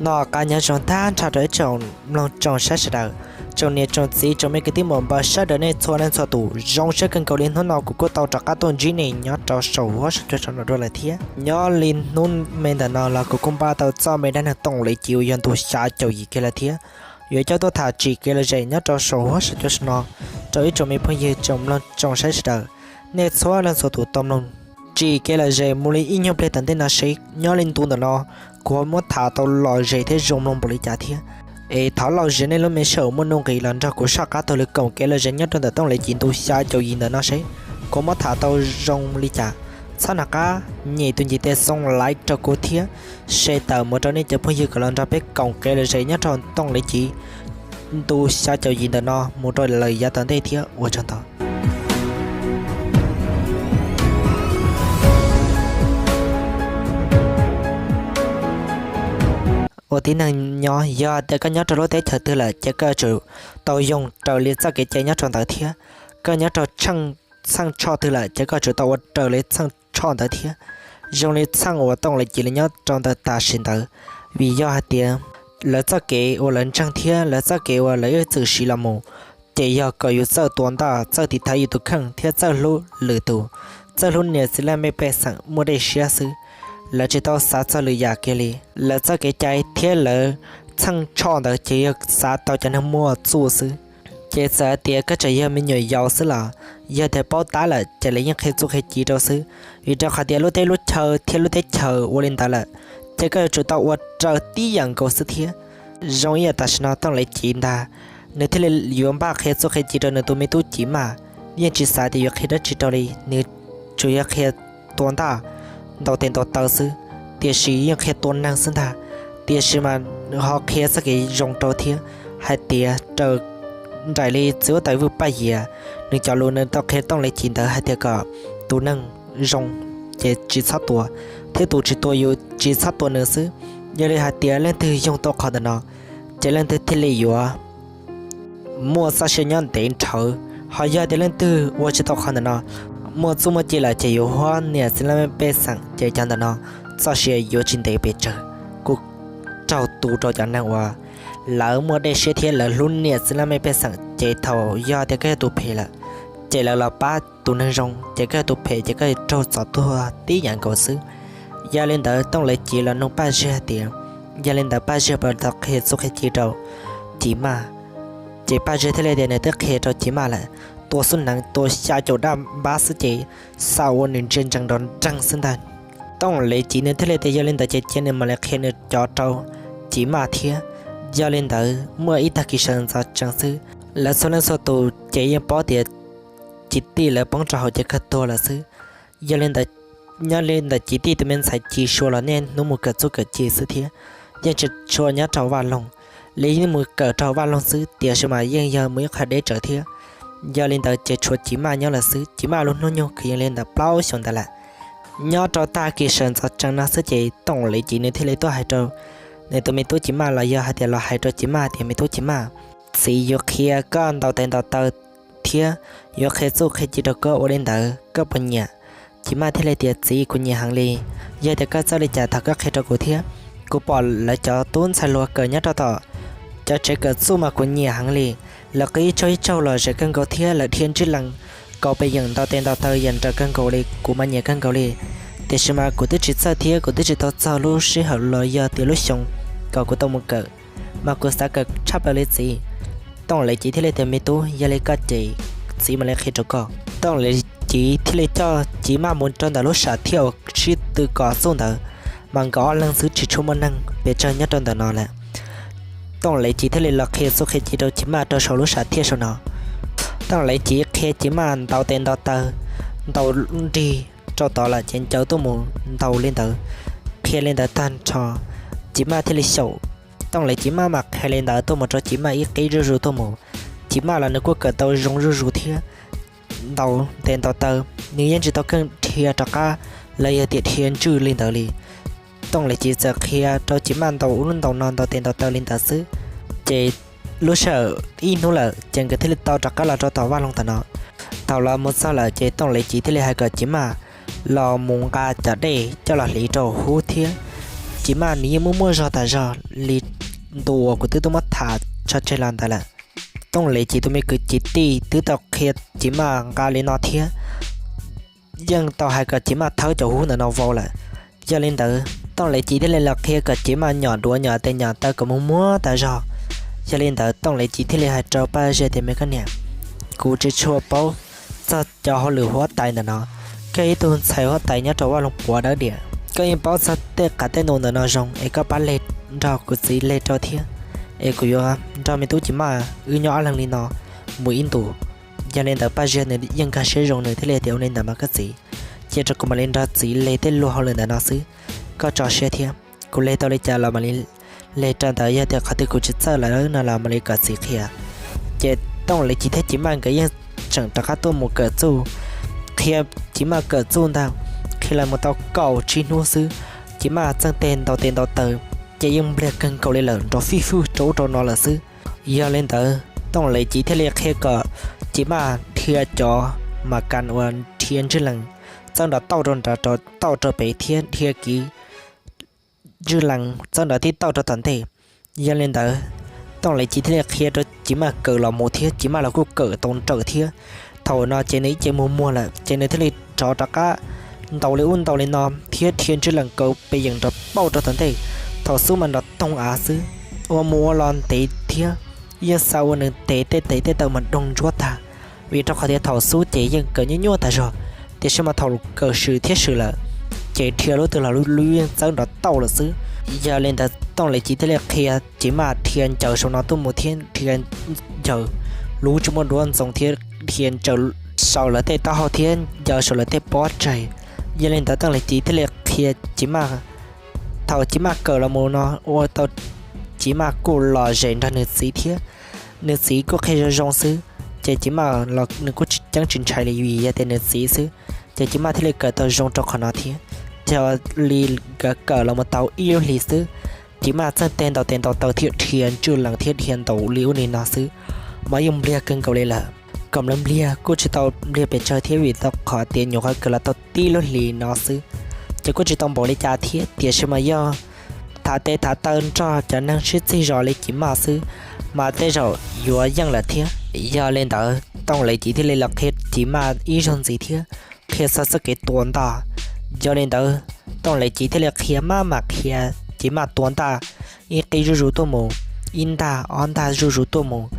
Noj qab nyob zoo tag nrho rau ib tsoom mloog tsoom saib sawv daws, tsoom niam tsoom txiv tsoom me kwv tij muam npawg sawv daws nej txhua leej txhua tus. Zoo siab kawg nkaus li hnub no kuv kuj tau rov qab tuaj ntsib nej nyob rau saum huab saum cua saum no dua lawm thiab. Nyob li hnub me ntawm no los kuv kuj npaj tau txoj me dab neeg Tooj Lev Civ uas yog ntu xya caum yim kiag lawm thiab. Yuav coj tuaj tham tsim kev lom zem nyob rau saum huab saum cua saum no rau ib tsoom me phooj ywg tsoom mloog tsoom saib sawv daws, nej txhua leej txhua tus tau mloog tsim kev lom zem mus li ib nyuag pliag tom ntej no seb nyob li ntu ntawm no kuv ho muab tham tau lom zem thiab zoo mloog npaum li cas thiab. Es thov lom zem nej lub me sij hawm muaj nuj nqis los nrog kuv soj qab taug lw koom kev lom zem nyob rau ntawm Tooj Lev Civ ntu xya caum yim ntawm no seb kuv muab tham tau zoo li cas. Txhob nco qab nyem tus ntiv tes xoo like rau kuv thiab share tawm mus rau nej cov phooj ywg kom los nrog peb koom kev lom zem nyob rau Tooj Lev Civ ntu xya caum yim ntawm no mus rau lawm yav tom ntej thiab ua tsaug ntau. Ua tib neeg nyob, yog tias koj nyob rau lub teb chaws twg lawm ces koj yuav tsum tau yoog raws li txoj kev cai nyob rau ntawd thiab. Koj nyob rau txheej tshoj twg lawm ces koj yuav tsum tau ua raws li txheej tshoj ntawd thiab. Zoo li txheej uas Tooj Lev Civ lawv nyob rau ntawm tam sim ntawd, vim yog hais tias lawv txoj kev uas lawv ntseeg thiab lawv txoj kev uas lawv ib txwm siv los mus, ces yog kom yus txawj tua ntaj, txawj tiv thaiv yus tus kheej thiab txawj hlub lwm tus, txawj hlub niam txiv laj mej pej xeem muaj dej siab xwb. Lawv tsis tau xav txog lwm yam kiag li. Lawv txoj kev cai thiab lawv txheej tshoj ntawd ces yog xav tau cov neeg muaj txuj xwb. Ces txawm hais tias koj tseem yog me nyuam yaus xwb los yog tias paub tab lawm ces lawv yeej qhia txuj qhia ci rau xwb, vim rau qhov tias lub teb lub chaw thiab lub teb chaws ua li ntawd lawm, ces koj yuav tsum tau ua raws tib yam nkaus xwb thiab. Zoo ib yam tam sim no Tooj Lev Civ ntag, nws thiaj li yuav npaj qhia txuj qhia ci rau nws tus me tub Civ Maj. Yeej tsis xav tias yuav qhia dab tsi rau li, nws tsuas yog qhia tua ntaj, ntaus tes ntaus taw xwb, tiam sis yeej qhia tua neeg xwb ntag. Tiam sis mas ho qhia txoj kev zoo rau thiab, hais tias raws nraim li txiv huab tais Vwj Paj Yias nws cov lus nws tau qhia Tooj Lev Civ ntawd hais tias kom tus neeg zoo ces tsis txhob tua, thiab tus tsis tua yus tsis txhob tua nws xwb. Yog li hais tias leej twg yoog tau qhov ntawm no, ces leej twg thiaj li yuav muaj txoj sia nyob ntev nrhawv. Ho yog tias leej twg ua tsis tau qhov ntawm no, muaj txuj muaj ci lawm ces yuav huab niam txiv laj mej pej xeem, ces cov ntawm no txoj sia yuav tsis ntev pes tsawg. Kuv raug tu rau cov neeg uas lawv muaj dej siab thiab lawv hlub niam txiv laj mej pej xeem, ces thaum yog tias koj yog tus phem lawm, ces lawv los pab tus neeg zoo, ces koj yog tus phem ces koj yuav raug txov tuag tib yam nkaus xwb. Yog li ntawd Tooj Lev Civ los nug Paj Ziag tias, yog li ntawd Paj Ziag puas tau qhia txuj qhia ci rau Civ Maj? Ces Paj Ziag thiaj li tias nws twb qhia rau Civ Maj lawm, tua xub hneev tua xya caum daj npab xwb ces xa ua nws ntsia ntsees nrov nreeg xwb ntag. Tooj Lev Civ nws thiaj li tias yog li ntawd ces cia nws mam li qhia nws cov rau Civ Maj thiab. Yog li ntawd muaj ib tag kis sawv ntxov tsees xwb, lawv txhua leej txhua tus ces yeej paub tias Civ Tij lawv poob rau hauv ces kawg tuag lawm xwb. Yog li ntawd, nyob li ntawm Civ Tij tus me ntxhais Ci Sua los niaj hnub mus kawm txuj kawm ci xwb thiab, yeej tsis tshua nyob rau vaj loog, li yeej mus kawm rau vaj loog xwb tiam sis mas yeej yog mus ib qho deb tsawv thiab. Yog li ntawd ces tshuav Civ Maj nyob lawm xwb. Civ Maj lub hnub nyoog kwv yees li ntawm plaub xyoos ntawd lawm. Nyob rau tag kis sawv ntxov tsees no xwb ces Tooj Lev Civ nws thiaj li tuaj hais rau nws tus me tub Civ Maj los yog hais tias los hais rau Civ Maj tias me tub Civ Maj, txiv yuav qhia koj ntaus tes ntaus taw thiab yuav qhia txuj qhia ci rau koj, ua li ntawd koj puas nyiam? Civ Maj thiaj li tias txiv, kuv nyiam heev li. Yog tias koj txawj li cas thov koj qhia rau kuv thiab. Kuv pom lawv cov tub ntxhais hluas kawm nyob rau tom cov tsev kawm txuj mas kuv nyiam heev li. Lawv qw ib tsaug ib tsaug los zem kawg nkaus thiab lawv dhia ntswj lees kaus pes yeem ntaus tes ntaus taw yeej nrawm kawg nkaus li, kuv mas nyiam kawg nkaus li. Tiam sis mas kuv twb tsis txawj thiab kuv twb tsis tau txog lub sij hawm los yog tias lub xyoo kom kuv tau mus kawm, mas kuv xav kawm tshaj plaws li txiv. Tooj Lev Civ thiaj li tias me tub, yog li koj ces txiv mam li qhia rau koj. Tooj Lev Civ thiaj li coj Civ Maj mus rau ntawm lub sam thiaj uas sib tw kom txuj ntawd, mas nkawd ob leeg xwb tsis tshua muaj neeg pes tsawg nyob rau ntawm no lawm. Tooj Lev Civ thiaj li los qhia txuj qhia ci rau Civ Maj rau saum lub sam thiaj saum no. Tooj Lev Civ qhia Civ Maj ntaus tes ntaus taw, ntaus nrig rau tod lawm ces ncaws tuaj mus ntaus li ntawd. Qhia li ntawd tag nrho, Civ Maj thiaj li xyaum. Tooj Lev Civ Maj mas qhia li ntawd tuaj mus rau Civ Maj ib qib zuj zus tuaj mus. Civ Maj los nws kuj kawm tau zoo zuj zus thiab, ntaus tes ntaus taw nws yeej tsis tau keej dhia rov qab los yog tias dhia ntswj li ntawd li. Tooj Lev Civ txawm qhia rau Civ Maj ntaus ub ntaus no ntaus tes ntaus taw li ntawd xwb. Ces lub sij hawm ib hnub lawm ces nkawd thiaj li tau rov qab los rau tom vaj loog tom no. Thaum los mus txog lawm ces Tooj Lev Civ thiaj li hais kom Civ Maj los mus nqa cov dej coj los hliv rau hub thiab Civ Maj nws yeej muaj muaj zog tas zog li ntu uas kuv twb tuaj muab tham tso tseg los ntawd lawm. Tooj Lev Civ tus me kwv Civ Tij twb tau qhia Civ Maj nqa li no thiab, yeej tau hais kom Civ Maj thawb cov hub ntawm no vau lawm. Yog li ntawd Tooj Lev Civ thiaj li los qhia kom Civ Maj nyom duav nyom tes nyom taw kom mus muab tas zog. Yog li ntawd Tooj Lev Civ thiaj li hais rau Paj Zia tias, me koj niam, kuv tsis tshua paub txog cov hauj lwm huab tais ntawm no. Koj ib tug ntxhais huab tais nyob rau Vaj Loog Puav Dawb Diam, koj yeej paub txog tej qav tej num ntawm no zoo es koj pab leg nrog kuv txiv leg rau thiab, es kuv yuav nrog me tub Civ Maj wb nyob ob leeg li no mus ib ntus. Yog li ntawd Paj Zia nws yeej nkag siab zoo, nws thiaj li tias, ua li ntawd mas koj txiv, cia rau kuv mam li nrog txiv leg tej luag hauj lwm ntawm no xwb. Koj tso siab thiab, kuv leg tau li cas los mam li leg rau ntawd, yog tias qhov twg kuv tsis txawj lawm no los mam li kom txiv qhia. Ces Tooj Lev Civ thiab Civ Maj nkawd yeej tseem rov qab tuaj mus kawm txuj, qhia Civ Maj kawm txuj ntag. Qhia los mus tau kaum tsib hnub xwb, Civ Maj txheej teg ntaus tes ntaus taw, ces yeej npliag kawg nkaus li lawm, nrov fij fwj rau ub rau no lawm xwb. Yog li ntawd Tooj Lev Civ thiaj li qhia kom Civ Maj dhia cov mas kas uas dhia ntswj lees txawb nrov tauj rau nrad rov tauj rau pem thiab dhia kiv ntswj lees txawb nrov tib tauj rau tom ntej. Yog li ntawd Tooj Lev Civ thiaj li qhia rau Civ Maj kawm los mus thiab Civ Maj los kuj kawm tau nrawm thiab. Thaum no ces nws ib ce mus muag lawm ces nws thiaj li rov rov qab ntaus li ub ntaus li no thiab dhia ntswj lees kaus pes yeem nrov pauj rau tom ntej. Thaum xub mas nrov toog av xwb, ua mus ua los ntev thiab, yeej xa ua nws tes tej tes tej taw mas doog ntsuab tag. Vim rau qhov tias thaum xub ces yeej kawm nyuaj nyuaj tas zog, tiam sis mas thaum kawm swm thiab swm lawm ces dhia lub twg los lub yeej txawb nrov tauj lawm xwb. Yog li ntawd Tooj Lev Civ thiaj li qhia Civ Maj dhia ncaws saum no tuaj mus thiab dhia ncaws lub tsis muaj duab ntxoov thiab dhia ncaws saum lawv tej taub hau thiab ncaws saum lawv tej pob tsaig. Yog li ntawd Tooj Lev Civ thiaj li qhia Civ Maj, thaum Civ Maj kawm los mus no ua tau Civ Maj kuj lom zem nrog nws txiv thiab. Nws txiv kuj qhia zoo zoo xwb, ces Civ Maj los nws kuj tsis ceeb tsis ntshai li vim yog tias nws txiv xwb. Ces Civ Maj thiaj li kawm tau zoo rau qhov no thiab. Yog li nkawd kawm los mus tau ib lub hlis xwb, Civ Maj txheej teg ntaus tes ntaus taw thiab dhia ntswj lees thiab dhia ntaus li ub li no xwb, mas yeej npliag kawg nkaus li lawm. Kom npliag npliag kuj tsis tau npliag pes tsawg thiab vim tau qhov tias nyuam qhuav kawm los tau tib lub hlis no xwb, ces kuj tsis tau npaum li cas thiab, tiam sis mas yog thav tes thav taw nrog cov neeg sib txig zos li Civ Maj xwb, mas tej zaum yuav yeej lawm thiab. Yog li ntawd Tooj Lev Civ thiaj li los qhia Civ Maj ib zaug ntxiv thiab, qhia txog txoj kev tua ntaj. Yog li ntawd Tooj Lev Civ thiaj li qhia maj mam qhia Civ Maj tua ntaj, ib qib zuj zus tuaj mus, ib ntaj ob ntaj zuj zus tuaj mus,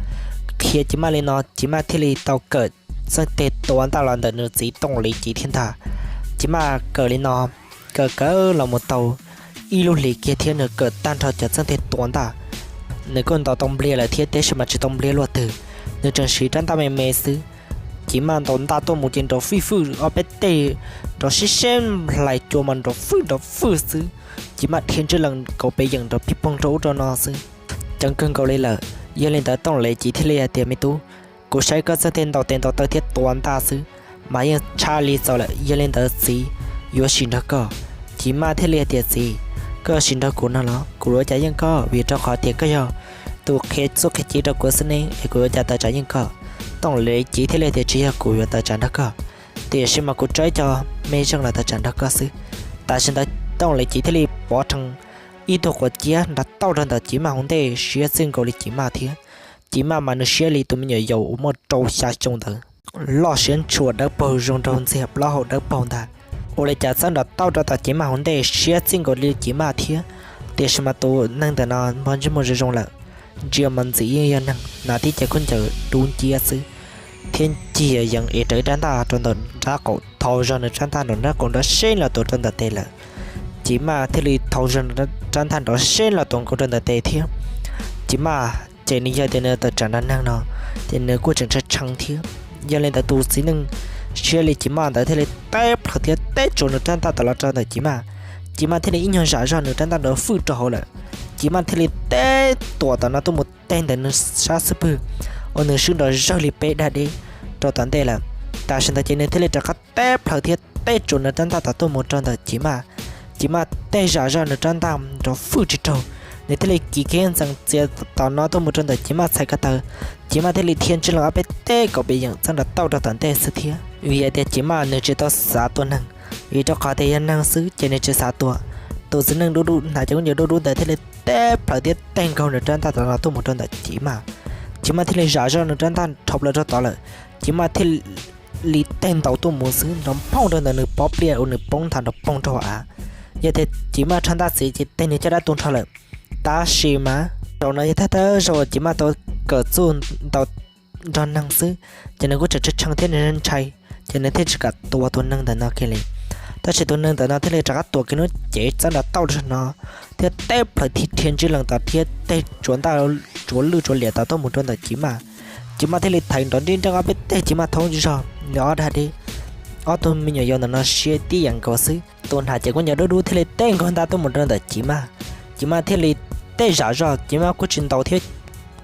qhia Civ Maj li no Civ Maj thiaj li tau kawm txheej teg tua ntaj los ntawm nws txiv Tooj Lev Civ thiab ntag. Civ Maj kawm li no, kawm kawm los mus tau ib lub hlis kiag thiab nws kawm tag nrho cov txheej teg tua ntaj. Nws kuj ntaus tau npliag lawm thiab tab sis mas tsis tau npliag luaj twg, nws tseem siv rab ntaj me me xwb. Civ Maj ntaus ntaj tuaj mus ces nrov fij fwj ob peb teg, nrov sib seb hlais cua mas nrov fwj nrov fwj xwb. Civ Maj dhia ntswj lees kauv pes yeem nrov pig poog rau ub rau no xwb, ceev kawg nkaus li lawm. Yog li ntawd Tooj Lev Civ thiaj li hais tias, me tub, kuv saib koj txheej teg ntaus tes ntaus taw thiab tua ntaj xwb mas yeej tshaj li txaus lawm. Yog li ntawd txiv yuav sim nrog koj. Civ Maj thiaj li hais tias, txiv, koj sim nrog kuv no los kuv yuav cas yeej koj, vim rau qhov tias koj yog tus qhia txuj qhia ci rau kuv xwb ne, es kuv yuav cas tawm tsam yeej koj. Tooj Lev Civ thiaj li tias, tsis yog kuv yuav tawm tsam nrog koj, tiam sis mas kuv tso ib co me zeej los tawm tsam nrog koj xwb. Tam sim ntawd Tooj Lev Civ thiaj li pov rhees ib tug quav ciab nrov tauj rau ntawm Civ Maj hauv ntej siab txij nkaus li Civ Maj thiab. Civ Maj mas nws siab li tus me nyuam yaus uas muaj rau xya xyoo ntawd, loj siab ntshua dawb paug zoo nraug ntxiag plaub hau dawb paug ntag. Ua li cas txawb nrov tauj rau tom Civ Maj hauv ntej siab txij nkaus li Civ Maj thiab. Tiam sis mas tus neeg ntawm no npog ntsej muag zoo zoo lawm, ntsia mas ntxim yeej yog neeg, hnav tib ce khaub ncaws dub nciab xwb, thiab ncig yees es raws ib rab ntaj rau ntawm nrab qaum, thau zog nws rab ntaj nrov nrab qaum nrov seb los tuav rau ntawm tes lawm. Civ Maj thiaj li thau zog rab ntaj nrov seb los tuav nkaus rau ntawm tes thiab. Civ Maj ces nws yog tias nws tawm tsam nrog neeg no, ces nws kuj tseem tshee tshee thiab. Yog li ntawd tus txiv neej siab li Civ Maj ntawd thiaj li teb plhaws thiab teb tsuas nws rab ntaj tawm los rau ntawm Civ Maj. Civ Maj thiaj li ib nyuag zam zog nws rab ntaj nrov fwj rau hauv lawm. Civ Maj thiaj li teb tuam tom no tuaj mus teg ntawm nws sab xub pwg uas nws swb nrov zawg li peb dag deb rau tom ntej lawm. Tam sim ntawd ces nws thiaj li rov qab teb plhaws thiab teb tsuas nws rab ntaj tom tuaj mus rau ntawm Civ Maj. Civ Maj tej zam zog nws rab ntaj nrov fwj tsis raug, nws thiaj li kiv kiag ntxees txias tom no tuaj mus rau ntawm Civ Maj txhais ko taw. Civ Maj thiaj li dhia ntswj lees ob peb teg kauv pes yeem txawb nrov tauj rau tom ntej xwb thiab. Vim hais tias Civ Maj nws tsis tau xav tua neeg, vim rau qhov tias yog neeg xwb ces nws tsis xav tua. Tus txiv neej dub dub hnav cov khaub ncaws dub dub ntawd thiaj li teb plaws thiab teg nkaug nws rab ntaj tom no tuaj mus rau ntawm Civ Maj. Civ Maj thiaj li zam zoj nws rab ntaj rhau plaws rau tod lawm. Civ Maj thiaj li teg ntaus tuaj mus xwb nrov phooj rau ntawm nws pob pliaj uas nws poob nthav nrov poog rau hauv av. Yog tias Civ Maj rhab ntaj txiv ces teg nws caj dab tu nrho lawm. Tab sis mas zaum no yog thawj thawj zaug Civ Maj tau kawm txuj ntaus nrog neeg xwb, ces nws kuj tseem tshee tshee thiab nws ntshai, ces nws thiaj tsis kam tua tus neeg ntawm no kiag li. Tab sis tus neeg ntawm no thiaj li rov qab tuav kiag lub cev txawb nrov tauj rau no thiab teb plaws thib rhia ntsib lees tod thiab teg tsuav ntaj tsuav lwj tsuav liam tod tuaj mus rau ntawm Civ Maj. Civ Maj thiaj li thaiv nrov nrib nreej ob peb teg Civ Maj thaub zog nws ob dab dib. Ob tug me nyuam yaus ntawm no siab tib yam nkaus xwb. Tus hnav cov khaub ncaws dub dub thiaj li teg nkaug ntaj tuaj mus rau ntawm Civ Maj. Civ Maj thiaj li teb zam zoj, Civ Maj kuj tsis ntaus thiab,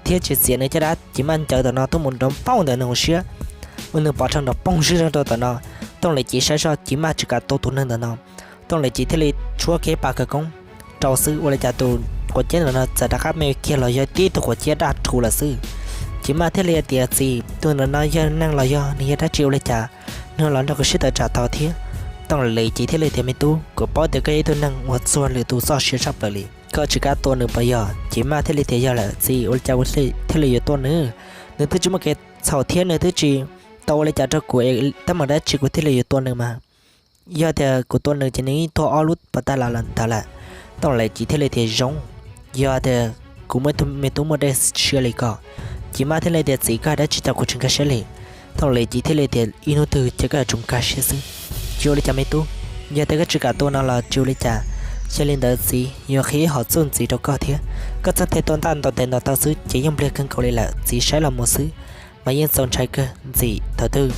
thiab tsis txiav nws caj dab, Civ Maj ncaws tom no tuaj mus nrov phooj ntawm nws hauv siab, ua nws pov rhees nrov poog zig zog rau tom no. Tooj Lis Civ saib zoj Civ Maj tsis kam tua tus neeg ntawm no, Tooj Lis Civ thiaj li tshuab kiag ib pas khawv koob rau xwb, ua li cas tus quav ciab ntawm no txawm rov qab me kiag los yog tib tug quav ciab daj rhuv lawm xwb. Civ Maj thiaj li hais tias, Txiv, tus ntawm no yog neeg los yog nws yog dab tsi ua li cas nws los nrog kuv sib tawm tsam tau thiab? Tooj Lis Civ thiaj li tias, Me tub, kuv paub tias koj yog ib tug neeg uas txuag lwm tus txoj sia tshaj plaws li, koj tsis kam tua nws puas yog? Civ Maj thiaj li tias, Yog lawm txiv, ua li cas kuv thiaj li yuav tua nws? Nws twb tsis muaj kev txhaum thiab nws twb tsis tau ua li cas rau kuv es tab meeg dab tsi kuv thiaj li yuav tua nws mas. Yog tias kuv tua nws ces nws yeej tuag ob lub pas tag ntawd lawm. Tooj Lis Civ thiaj li tias, Zoo, yog tias kuv muaj ib tug me tub muaj dej siab li koj. Civ Maj thiaj li tias, Txiv, koj hais dab tsi cas kuv tsis nkag siab li? Tooj Lis Civ thiaj li tias, Ib hnub twg ces koj yuav tsum nkag siab xwb. Tsis ua li cas me tub, yog tias koj tsis kam tua no los tsis ua li cas. Yog li ntawd txiv yuav qhia ib hom txuj ntxiv rau koj thiab. Koj txhob tig tua ntaj ntaus tes ntaus taw xwb ces yeej npliag kawg nkaus li lawm, txiv saib los mus xwb mas yeej txaus ntshai kawg ntxim. Thaum twg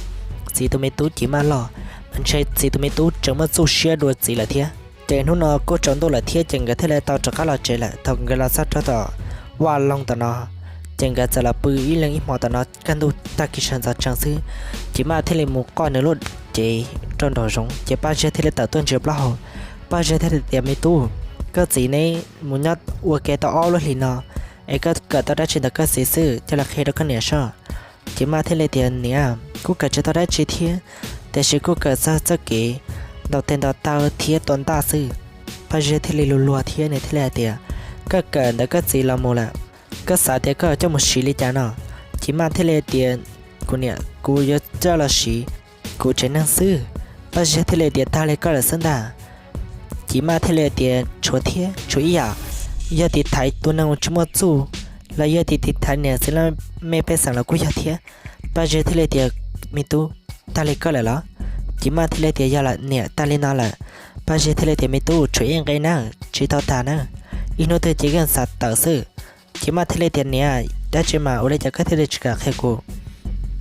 txiv tus me tub Civ Maj loj mas ntshe txiv tus me tub tseem muaj txuj siab dua txiv lawm thiab. Ces hnub no kuj tsaus ntuj lawm thiab ces nkawd thiaj li tau rov qab los tsev lawm. Thaum nkawd los txog rau tom vaj loog tom no, ces nkawd txawm los pw ib leeg ib hmo tom no, kaj ntug tag kis sawv ntxov tsees xwb, Civ Maj thiaj li mus qoj nws lub cev rau nraum zoov, ces Paj Ziag thiaj li tawm tuaj ntsia plaub hau. Paj Ziag thiaj li tias, Me tub, koj txiv neb mus nyob ua ke tau ob lub hlis no es koj kawm tau dab tsi ntawm koj txiv xwb, coj los qhia rau koj niam soj. Civ Maj thiaj li tias, Niam, kuj kawm tsis tau dab tsi thiab, tiam sis kuj kawm txog txoj kev ntaus tes ntaus taw thiab tua ntaj xwb. Paj Ziag thiaj li luag luag thiab nws thiaj li hais tias, Koj kawm ntawm koj txiv los mus lawm, koj xav tias koj coj mus siv li cas no? Civ Maj thiaj li tias, Kuv niam, kuv yuav coj los siv, kuv tsev neeg xwb. Paj Ziag thiaj li tias, Tag li koj lawm xwb ntag. Civ Maj thiaj li tias, Tshuav thiab, tshuav ib yam, yog tiv thaiv tus neeg uas tsis muaj txuj los yog tiv thaiv niam txiv laj mej pej xeem los kuj yog thiab. Paj Ziag thiaj li tias, Me tub, tag li koj lawm los? Civ Maj thiaj li tias, Yog lawm niam, tag li no lawm. Paj Ziag thiaj li tias, Me tub, tshuav ib nqe nawb, tsis tau tag nawb, ib hnub twg ces koj xav tawm xwb. Civ Maj thiaj li tias, Niam, dab tsi mas ua li cas koj thiaj li tsis kam qhia kuv?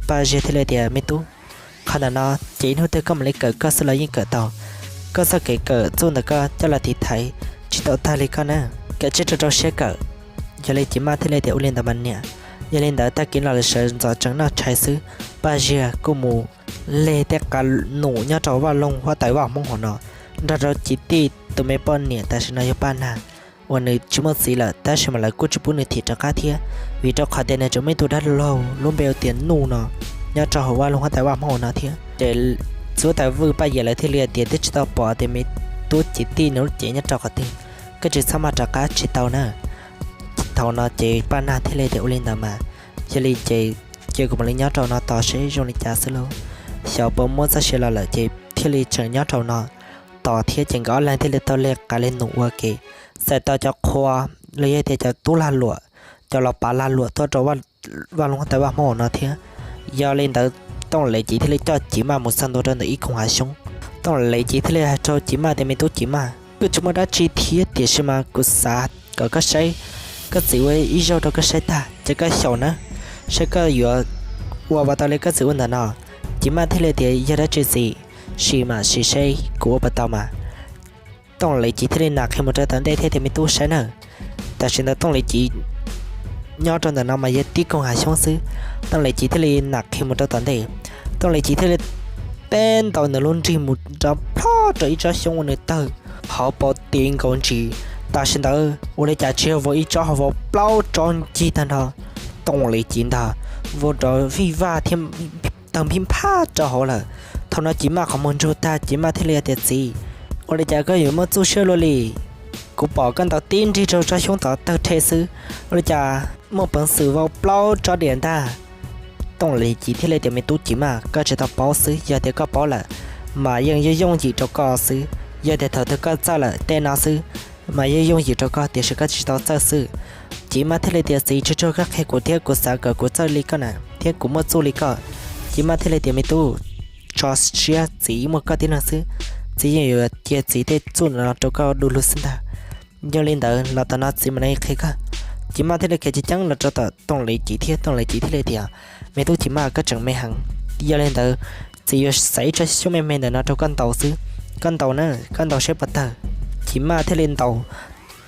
Paj Ziag thiaj li tias, Me tub, qhov ntawm no ces ib hnub twg koj mam li kawm koj xwb los yeej kawm tau. Koj txoj kev kawm txuj ntawm koj coj los tiv thaiv tsis tau tag li koj na, kawm tsij rau rau siab kawm. Yog li Civ Maj thiaj li tias, Ua li ntawd mas niam. Yog li ntawd tag kis no lawv sawv ntxov tsees noj tshais xwb, Paj Ziag kuj mus leg tej qav num nyob rau vaj loog huab tais Vaj Hmoob hauv no nrog rau Civ Tij tus me poj niam tam sim no yog Paj Nag, uas nws tsis muaj txiv lawm tab sis mas lawv kuj tsis pub nws thim rov qab thiab, vim rau qhov tias nws tseem muaj ib tug dab laug lub npe hu tias Nuj no nyob rau hauv vaj loog huab tais Vaj Hmoob hauv no thiab. Ces txiv huab tais Vwj Paj Yam lawv thiaj li tias, Twb tsis tau pom tias me tub Civ Tij nws lub cev nyob rau qhov twg, koj tsis txhob maj rov qab tsis tau na. Thaum no ces Paj Nag thiaj li tias, Ua li ntawd mas, yog li ces cia kuv mam li nyob rau no tos seb zoo li cas xwb lauj. Xyov puas muaj txoj sia los lawm ces thiaj li tseem nyob rau no tos thiab. Ces nkawd ob leeg thiaj li tau leg qav leg num ua ke, txais tau cov qhua los yog tias cov tub lag luam, cov los pav lag luam tuaj rau vaj loog huab tais Vaj Hmoob hauv no thiab. Yog li ntawd Tooj Lev Civ thiaj li coj Civ Maj mus txog ntua rau ntawm ib koog hav xyoob. Tooj Lev Civ thiaj li hais rau Civ Maj tias, Me tub Civ Maj, kuj tsis muaj dab tsi thiab tiam sis mas kuv xav kom koj saib koj txiv ua ib zaug rau koj saib tag ces koj xyaum na, saib koj yuav ua puas tau li koj txiv ua ntawm no. Civ Maj thiaj li tias, Yog dab tsi txiv, sim mam sim seb kuv ua puas tau mas. Tooj Lev Civ thiaj li nam qhia mus rau tom ntej thiab tias, Me tub saib na. Tam sim ntawd Tooj Lev Civ nyob rau ntawm no mas yog tib koog hav xyoob xwb. Tooj Lev Civ thiaj li nam qhia mus rau tom ntej. Tooj Lev Civ thiaj li teb ntaus nws lub nrig mus rau plhob rau ib tsob xyoob ua nws tawg hauv paus tis nkaus ntsis. Tam sim ntawd ua li cas tsis yog vau ib tsob, ho vau plaub tsob ncig tag nrho. Tooj Lev Civ ntag vau rov vij vaj thiab tawg phij phaj rau hauv lawm. Thaum no Civ Maj qhov muag ntsug tag, Civ Maj thiaj li tias, Txiv, ua li cas koj yuav muaj txuj siab luaj li? Kuv pom koj ntaus tib nrig rau tsob xyoob tod tawg rhe xwb, ua li cas muaj peev xwm vau plaub tsob diam ntag. Tooj Lis Civ thiaj li tias, Me tub Civ Maj, koj tsis tau paub xwb, yog tias koj paub lawm mas yeej yooj yooj yim rau koj xwb. Yog tias thaum twg koj txawj lawm tej no xwb mas yeej yooj yim rau koj, tiam sis koj tsis tau txawj xwb. Civ Maj thiaj li tias, Txiv, tsuag tsuag koj qhia kuv thiab, kuv xav kom kuv txawj li koj na thiab kuv muaj txuj li koj. Civ Maj thiaj li tias, Me tub, tso siab, txiv muaj koj tib leeg xwb, txiv yeej yuav cia txiv tej txuj no rau koj du lug xwb ntag. Yog li ntawd los tom no txiv mam li qhia koj. Civ Maj thiaj li qhia ceev ceev los rau tom Tooj Lis Civ thiab Tooj Lis Civ thiaj li tias, Me tub Civ Maj, koj tseem me heev, yog li ntawd txiv yuav xaiv ib tsob xyoob me me ntawm no rau koj ntaus xwb. Koj ntaus na, koj ntaus saib puas tawg. Civ Maj thiaj li ntaus,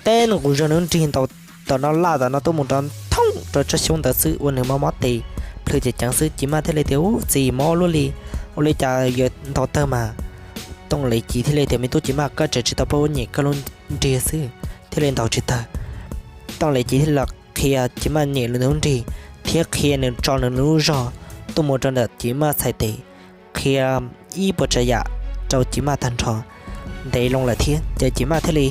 teb nqus zog nws lub nrig ntaus tom no laj tom no tuaj mus rau thooj rau tsob xyoob ntawd xwb ua nws mob mob tes plhws ceev ceev xwb. Civ Maj thiaj li tias, Ub, txiv mob luaj li, ua li cas yuav ntaus tawg mas? Tooj Lis Civ thiaj li tias, Me tub Civ Maj, koj tseem tsis tau paub, nyem koj lub nrig xwb thiaj li ntaus tsis tawg. Tooj Lis Civ thiaj li qhia Civ Maj nyem nws lub nrig thiab qhia nws tso nws lub zog tuaj mus rau ntawm Civ Maj txhais tes, qhia ib puas tsav yam rau Civ Maj tag nrho. Ntev loo lawm thiab ces Civ Maj thiaj li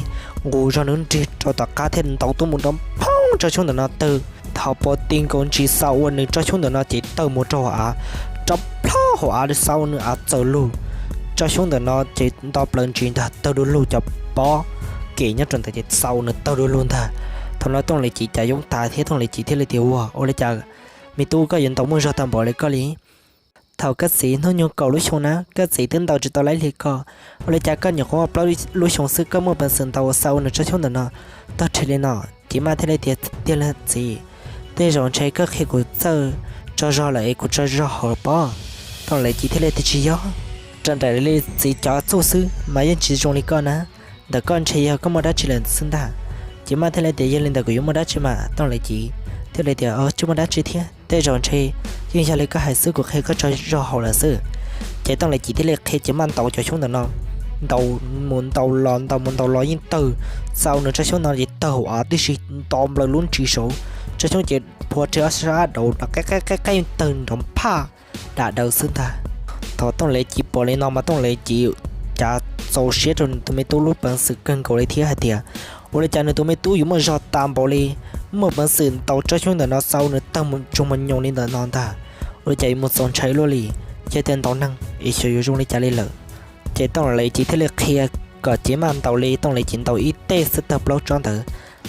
nqus zog nws lub nrig rau tom qab thiab ntaus tuaj mus rau phoob tsob xyoob ntawm no tawg. Thaum puas ti nkaus ntsis xaus ua nws tsob xyoob ntawm no ces tawg mus rau hauv av, rov plhob hauv av xaus ua nws av txawm lug. Tsob xyoob ntawm no ces nto plaws ntsis ntag, tawg du lug, cov pob kem nyob rau ntawd ces xaus ua nws tawg du lug ntag. Thaum no Tooj Lis Civ cas yoob tas thiab Tooj Lis Civ thiaj li tias, Ua, ua li cas me tub koj yuav ntaus muaj zog tag npaum li koj li? Thaum koj txiv hnub nyoog kaum lub xyoo na, koj txiv twb ntaus tsis tau laib li koj, ua li cas koj nyuam qhuav muaj plaub lub xyoo xwb koj muaj peev xwm ntaus xaus ua nws tsob xyoob ntawm no tawg rhe li no? Civ Maj thiaj li tias, Tiag lauj txiv, tej zaum ntshe koj qhia kuv txawj tso zog lawm es kuv tso zog haum pob. Tooj Lis Civ thiaj li tias, Tsis yog, raws nraim li txiv cov txuj xwb mas yeej tsis zoo li koj na. Ntawm koj ntshe yog koj muaj dab tsi lawm xwb ntag. Civ Maj thiaj li tias, Yog li ntawd kuv yuav muaj dab tsi mas? Tooj Lis Civ thiaj li tias, Tsis muaj dab tsi thiab, tej zaum ntshe yeej yog li koj hais xwb, kuv qhia koj tso zog haum lawm xwb. Ces Tooj Lis Civ thiaj li qhia Civ Maj ntaus cov xyoob ntawm no, ntaus mus ntaus los, ntaus mus ntaus los yeej tawg, xaus nws tsob xyoob no ces tawg hauv av tib si, nto plaws lub ntsis saud, tsob xyoob ces phua rhe ob sab daud rov qab qab qab yeej tawg nrov phaj dam daws xwb ntag. Thaum Tooj Lis Civ pom li no mas Tooj Lis Civ cav txaus siab rau nws tus me tub lub peev xwm kawg nkaus li thiab hais tias, Ua li cas nws tus me tub yuav muaj zog tas npaum li, muaj peev xwm ntaus tsob xyoob ntawm no xaus nws tawg mus tsuag mus nyoos li ntawm no ntag? Ua li cas yuav mus txaus ntshai luaj li? Yog tias ntaus neeg es xyov yuav zoo li cas li lawm. Ces Tooj Lis Civ thiaj li qhia kom Civ Maj ntaus li Tooj Lis Civ ntaus ib teg xwb tawg plaub tsob ntawd,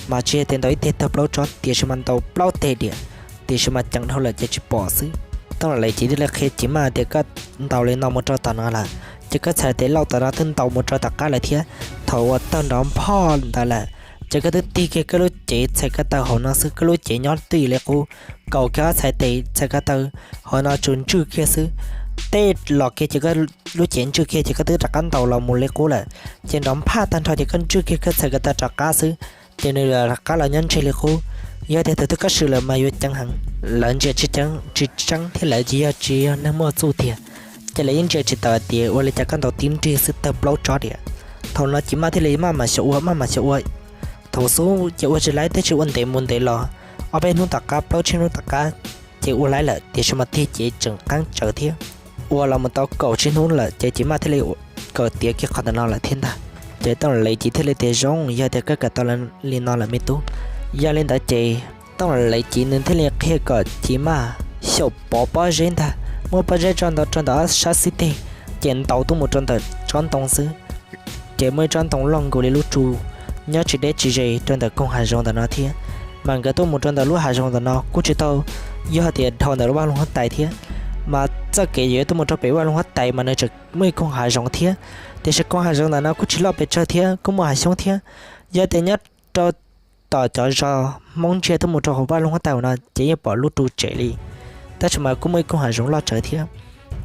mas tsis yog tias ntaus ib teg tawg plaub tsob, tiam sis mas ntaus plaub teg diam, tiam sis mas ceev dhau lawm ces tsis pom xwb. Tooj Lis Civ thiaj li qhia Civ Maj tias, Koj ntaus li no mus rau tom no lawm, ces koj txhais tes lauj tom no twb ntaus mus rau tom qab lawm thiab. Thaum uas tawg nrov phoj ntawd lawm, ces koj twb tig kiag koj lub cev txhais ko taw hauv no xwb, koj lub cev nyob twj ywm li qub, kaus kiag ob txhais tes txhais ko taw hauv no tsuas ntswj kiag xwb. Tej los kiag ces koj lub cev ntswj kiag ces koj twb rov qab ntaus los mus li qub lawm. Ces nrov phaj tag nrho ces koj ntswj kiag koj txhais ko taw rov qab xwb, ces nws rov qab los nyob ntseg li qub. Yog tias thaum twg koj swm lawm mas yuav ceev heev. Lawv ntsia tsis tseeb, tsis tseeb thiab lawv tsis yog, tsis yog neeg muaj txuj tiag, ces lawv yeej ntsia tsis tawm tias ua li cas koj ntaus tib nrig xwb tawg plaub tsob diam. Thaum no Civ Maj thiaj li maj mam xyaum ua, maj mam xyaum ua. Thaum xub ces ua tsis laib, tib si ua ntev mus ntev los, ob peb hnub tom qab, plaub tsib hnub tom qab, ces ua laib lawm, tiam sis mas tig cev tseem qeeb tsawv thiab. Ua los mus tau kaum tsib hnub lawm ces Civ Maj thiaj li kawm tiav kiag qhov ntawm no lawm thiab ntag. Ces Tooj Lis Civ thiaj li tias, Zoo, yog tias koj kawm tau li no lawm me tub, yog li ntawd ces Tooj Lis Civ nws thiaj li qhia kom Civ Maj xyaum pov pob zeb ntag, muab pob zeb tso ntawm rau ntawm ob sab xib teg, ces ntaus tuaj mus rau ntawm tsob ntoo xwb. Ces muaj ib tsob ntoo loj nkaus li lub tsu nyob tsis deb tsis ze rau ntawm koog hav zoov ntawm no thiab. Mas nkawd tuaj mus rau ntawm lub hav zoov ntawm no kuj tsis tau yog tias dhau ntawm lub vaj loog huab tais thiab, mas txoj kev yuav tuaj mus rau pem vaj loog huab tais mas nws tseem muaj ib koog hav zoov thiab. Tiam sis koog hav zoov ntawm no kuj tsis loj pes tsawg thiab kuj muaj hav xyoob thiab. Yog tias nyob rau tom cov zos Hmoob ntsia tuaj mus rau hauv vaj loog huab tais no ces yeej pom lub tsu tsem li, tab sis mas kuj muaj ib koog hav zoov loj tsawv thiab.